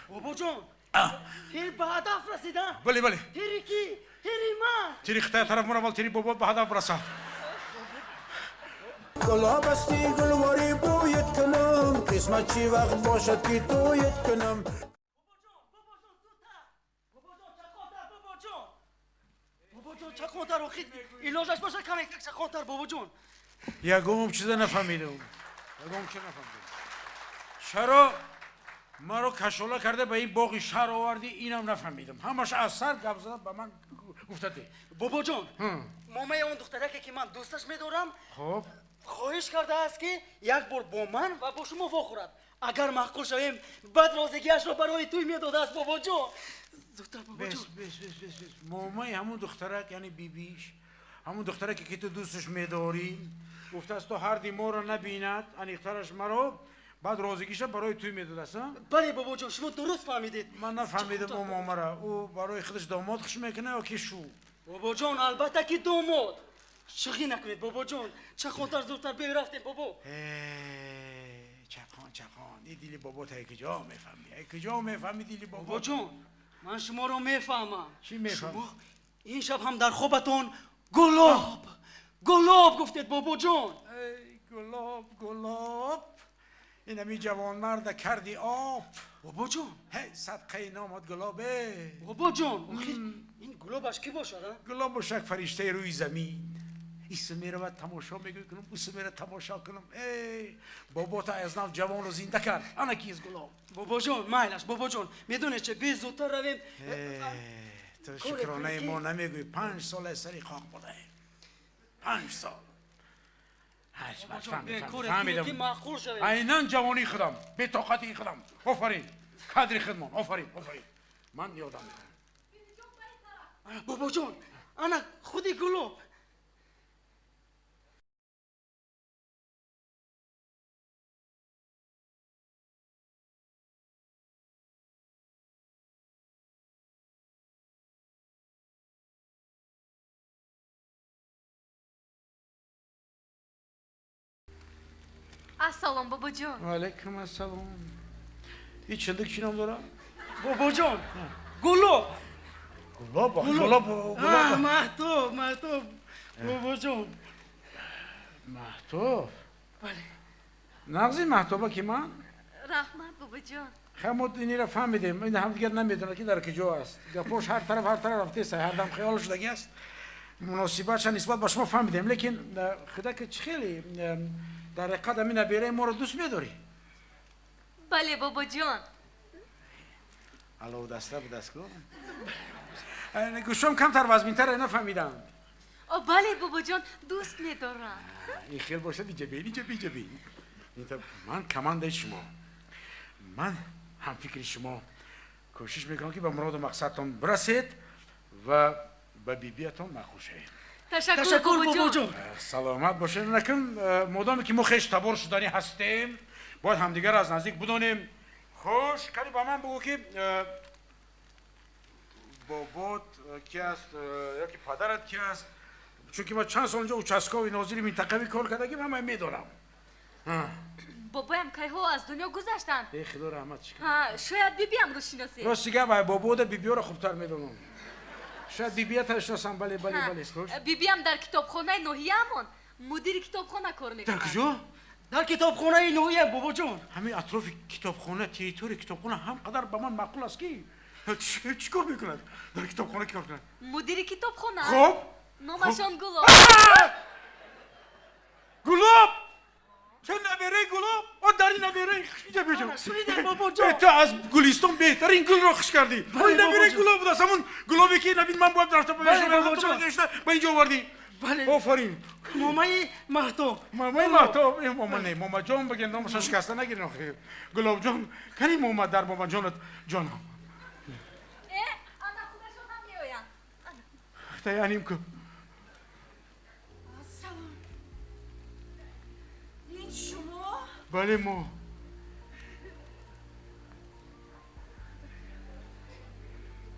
Бобоҷон, тир ба ҳадаф расида? Бале, бале. Тири ки? Тири ман. Тири хитоя тараф мураввал, тири бобот ба ҳадаф расад. Гулоб ҳастӣ, гулворӣ бӯят кунам, қисмат чӣ вақт бошад ки тӯят кунам. Бобоҷон, чақонтар, охир илоҷаш бошад каме чақонтар, бобоҷон. Ягон чиза нафаҳмидам. Ягон чиза нафаҳмидам. Чаро маро кашола карда ба ин боғи шаҳр овардӣ, инам нафаҳмидам. Ҳамаш аз сар гап зада ба ман гуфтадӣ. Бобоҷон, момаи он духтараке ки ман дӯсташ медорам, хоб хоҳиш кардааст ки як бор бо ман ва бо шумо вохӯрад. Агар маъқул шавем, баъд розигиашро барои тӯй медодааст, бобоҷон. Зудтар, бобоҷон. Бес, бес, бес, бес. Момаи ҳамун духтарак, яъне бибиш, ҳамун духтараке ки ту дӯсташ медорӣ, гуфтааст то ҳарди моро набинад, аниқтараш маро, баъд розигиша барои тӯй медодааст, а? Бале, бобоҷон, шумо дуруст фаҳмидед. Ман нафаҳмидам о момара. Ӯ барои худаш домод хуш мекунад ё ки шу? Бобоҷон, албатта ки домод. Шӯхӣ накунед, бобоҷон. Чақонтар, зудтар бирафтем, бобо. Чақон, чақон. Ин дили бобо та куҷо мефаҳмӣ? Куҷо мефаҳмӣ дили бобо? Бобоҷон, ман шуморо мефаҳмам. Чӣ мефаҳмӣ? Шумо ин шаб ҳам дар хобатон гулоб, гулоб гуфтед, бобоҷон. Эй гулоб, гулоб. Ин ҳами ҷавонмарда карди об. Бобоҷон. Ҳей, садқаи номат гулобе. Бобоҷон, охир ин гулобаш кӣ бошад, а? Гулоб бошад як фариштаи рӯи замин. Исм меравад тамошо мекунам, усм меравад тамошо кунам. Эй, бобота аз нав ҷавонро зинда кард. Ана кист гулоб? Бобоҷон, майлаш, бобоҷон. Медонед че, биз зудтар равем. Ту шукронаи мо намегӯӣ. 5 сол аз сари хоқ будаем. 5 сол. Фаҳмидам. Айнан ҷавонии худам, бетоқатии худам. Офарин, кадри худмон, офарин, офарин. Ман ёдам мекунам. Бобоҷон, ана худи гулоб. Ассалом, бобоҷон. Ва алайкум ассалом. Ин чилдик чӣ ном дорад? Бобоҷон, гулоб. Гулоб, гулоб, гулоб. Маҳтоб, Маҳтоб, бобоҷон. Маҳтоб? Бале. Нағзи Маҳтоба ки ман? Раҳмат, бобоҷон. Хай, мо инро фаҳмидем. Ин ҳамдигар намедонад ки дар куҷо аст. Гапош ҳар тараф, ҳар тараф рафтест, ҳар дам хаёл шудагӣ аст. Муносибатша нисбат ба шумо фаҳмидем, лекин худа ки чӣ хеле дар ҳақиқат ҳамин набераи моро дӯст медорӣ? Бале, бобоҷон. Алло, даста будаст ку? Гӯшом камтар вазминтар, нафаҳмидам. О, бале, бобоҷон, дӯст медорам. Ин хел бошад, иҷа бин, иҷа бин, иҷа бин. Ман командаи шумо. Ман ҳамфикри шумо. Кӯшиш мекунам ки ба муроду мақсадтон бирасед ва ба бибиятон маъқул шавед. Ташаккур, бобоҷон. Саломат бошед. Накун, модоме ки мо хеш табор шуданӣ ҳастем, бояд ҳамдигар аз наздик бидонем. Хуш, кани ба ман бигӯ ки бобот ки аст ё ки падарат ки аст, чунки ман чанд сол инҷо участкови нозири минтақавӣ кор кардагим, ҳама медонам. Бобоям кайҳо аз дунё гузаштанд. Э, худо раҳматш кунад. Шояд бибиямро шиносед. Рости гап, бобода бибиёро хубтар медонам. Шояд бибиятро шиносам. Бале, бале, бале. Хуш. Бибиям дар китобхонаи ноҳияамон мудири китобхона кор мекунад. Дар куҷо? Дар китобхонаи ноҳия, бобоҷон. Ҳамин атрофи китобхона, территорияи китобхона ҳам қадар ба ман маъқул аст ки чӣ кор мекунад? Дар китобхона кор мекунад? Мудири китобхона. Хуб. Номашон Гулоб. Гулоб! Ту набераи Гулоб? О, дар ин набераи инҷа биё. Шунидед, бобоҷон? Ту аз гулистон беҳтарин гулро хуш кардӣ. Ин набераи Гулоб будааст, ҳамун гулобе ки набин ман бояд рафта ба инҷо овардӣ. Бале. Офарин. Момаи Маҳтоб. Момаи Маҳтоб. Мома не, момаҷон бигем, номашро шикаста нагирин охир. Гулобҷон, кани мома дар момаҷонат ҷонам. Э, ана худашон ҳам меоянд. Таяним ку. Ассалом. Ин шумо? Бале, мо.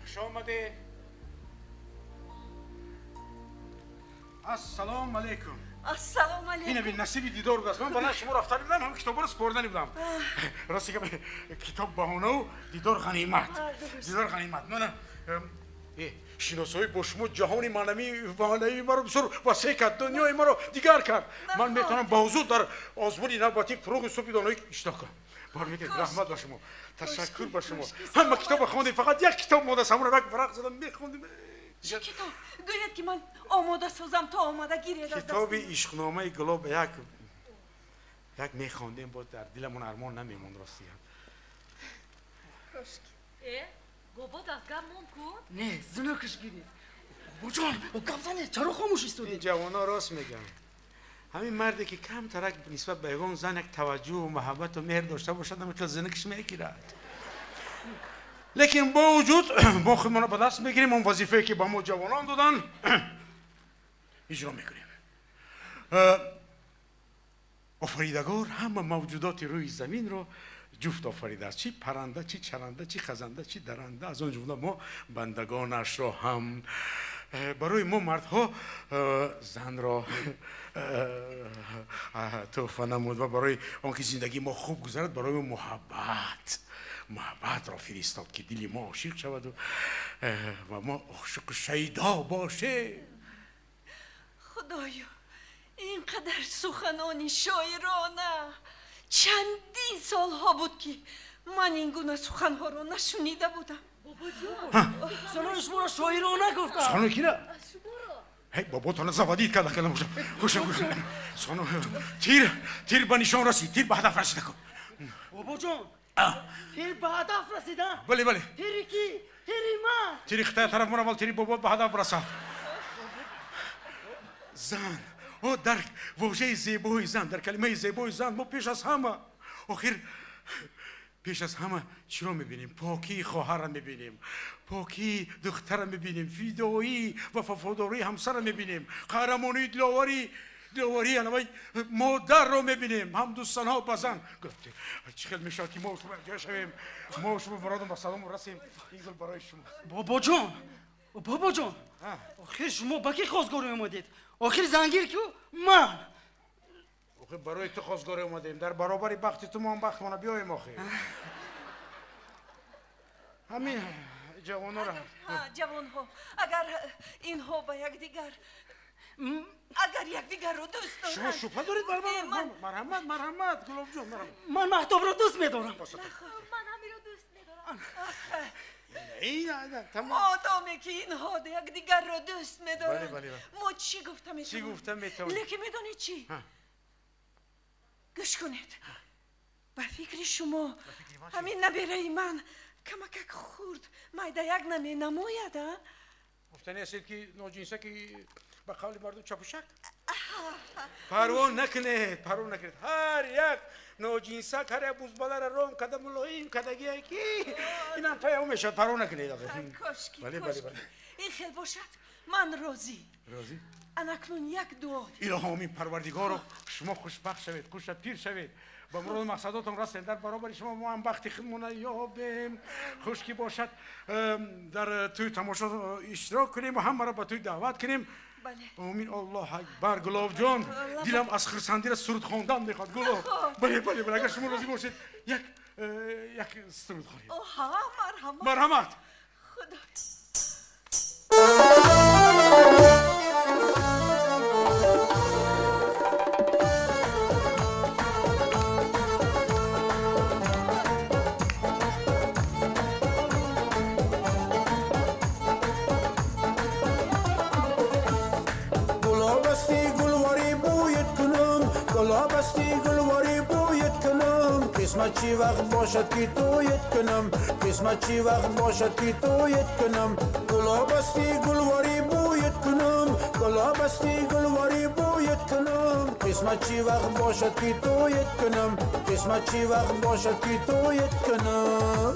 Хуш омадед. Ассалому алайкум. Ассалому алайкум. Ина бин насиби дидор будаст. Ман бана шумо рафта будам, ҳам китобро супордани будам. Рости гап, китоб баҳонаву дидор ғанимат. Дидор ғанимат. Мана шиносоӣ бо шумо ҷаҳони маънавии маро бисёр васеъ кард, дунёи маро дигар кард. Ман метавонам ба ҳузур дар озмуни навбатии фурӯғи субҳи доноӣ иштирок кунам. Бор мекунед, раҳмат ба шумо, ташаккур ба шумо. Ҳама китобро хондем, фақат як китоб монда, самонро як варақ задам мехондем. Чӣ китоб? Гӯяд ки ман омода созам то омада гиред аз даст. Китоби ишқномаи Гулоб як як мехондем, боз дар диламон армон намемонд, рости гап. Бобо дастгар монд ку? Не, зинакаш гирифт. Бобоҷон, гап занед, чаро хомӯш истодед? Ин ҷавонҳо рост мегӯянд. Ҳамин марде ки камтарак нисбат ба ягон зан як таваҷҷӯҳу муҳаббату меҳр дошта бошад, ҳамин зинакаш мегирад. Лекин бо вуҷуд мо худмонро ба даст мегирем, он вазифае ки ба мо ҷавонон доданд иҷро мекунем. Офаридагор ҳама мавҷудоти рӯи заминро ҷуфт офаридааст, чӣ парранда, чӣ чаранда, чӣ хазанда, чӣ даранда, аз он ҷумла мо бандагонашро ҳам. Барои мо мардҳо занро тӯҳфа намуд ва барои он ки зиндагии мо хуб гузарад, барои мо муҳаббатро фиристод, ки дили мо ошиқ шаваду ва мо ошиқу шайдо бошем. Худоё, ин қадар суханони шоирона! Чандин солҳо буд, ки ман ин гуна суханҳоро нашунида будам. Бобоҷон, суханони шуморо шоирона гуфтам. Суханони кира? Ҳей, боботона заводид карда кала бошам. Гӯшам, гӯшам. Сухан тир ба нишон расид, тир ба ҳадаф расида кун. Бобоҷон, тир ба ҳадаф расида? Бале, бале. Тири ки? Тири ман. Тири хитая тараф мон аввал тири бобот ба ҳадаф расад. Зан, о, дар вожаи зебои зан, дар калимаи зебои зан мо пеш аз ҳама, охир пеш аз ҳама чиро мебинем? Покии хоҳарро мебинем, покии духтарро мебинем, фидоӣ ва вафодории ҳамсарро мебинем, қаҳрамонии диловарии алавай модарро мебинем, ҳамду санҳо ба зан. Чӣ хел мешавад ки мо шумо якҷоя шавем, мо шумо муродам ба салому расем. Ин гул барои шумо. Бобоҷон, бобоҷон, охир шумо ба кӣ хостгорӣ омадед? Охир зангир ку ман. Охир барои ту хостгорӣ омадем, дар баробари бахти ту мо ҳам бахтмона биёем. Охир ҳамин ҷавонҳоро, ҷавонҳо, агар инҳо ба якдигар, агар якдигарро дӯст доранд. Шумо шубҳа доред бар ман? Марҳамат, марҳамат, Гулобҷон, марҳамат. Ман Маҳтобро дӯст медорам. Ман ҳамиро дӯст медорам. Модоме ки инҳо якдигарро дӯст медоранд, мо чӣ гуфта метавонем? Чӣ гуфта метавонем? Лекин медонед чӣ? Гӯш кунед, ба фикри шумо ҳамин набераи ман камакак хурд майдаяк наменамояд, а? Гуфтани ҳастед ки ноҷинса, ки ба қавли мардум чапушак? Парво накунед, парво накунед. Ҳар як ноҷинсак, ҳар як бузбаларо ром карда, мулоим кардагие ки инам паё мешавад. Парво накунед. Кошки, кошки ин хел бошад, ман розӣ. Розӣ? Анакнун як дуо. Илоҳо, омин. Парвардигоро, шумо хушбахт шавед, хуша пир шавед, ба муроду мақсадотон расем. Дар баробари шумо мо ҳам бахти худмона ёбем. Хуш ки бошад, дар тӯи тамошо иштирок кунем ва ҳамаро ба тӯй даъват кунем. Омин. Аллоҳ акбар. Гулобҷон, дилам аз хурсандира суруд хондан мехоҳад. Гулоб, бале, бале, бале, агар шумо розӣ бошед, як суруд хонем. Марҳамат, марҳамат. Худо. Қисмат чӣ вақт бошад ки тӯет кунам, қисмат чӣ вақт бошад ки тӯет кунам, гулобасти гулворӣ бӯет кунам, гулобасти гулворӣ бӯет кунам, қисмат чӣ вақт бошад ки тӯет кунам, қисмат чӣ вақт бошад ки тӯет кунам.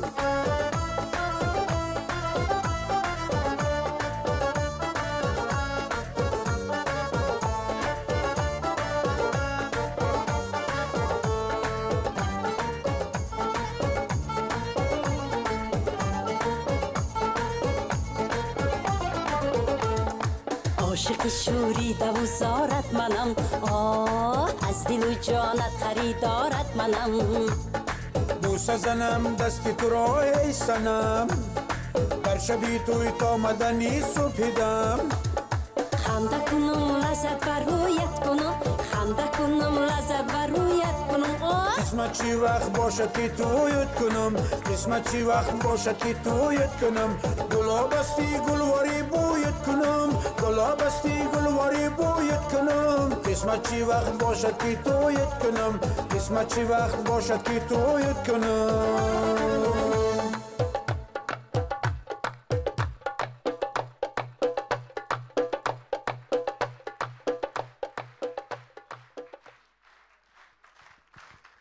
Ошиқи шӯридаву зорат манам, оҳ аз дилу ҷонат харидорат манам. Бӯса занам дасти туро эй санам, дар шаби тӯй то мадани субҳидам. Ханда кунам, лаззат бар рӯят кунам, ханда кунам, лаззат бар рӯят кунам. Қисмат чӣ вақт бошад ки тӯят кунам, қисмат чӣ вақт бошад ки тӯят кунам, гулобасти гулвори бӯят кунам, гулобасти гулвори бӯят кунам. Қисмат чӣ вақт бошад ки тӯят кунам, қисмат чӣ вақт бошад ки тӯят кунам.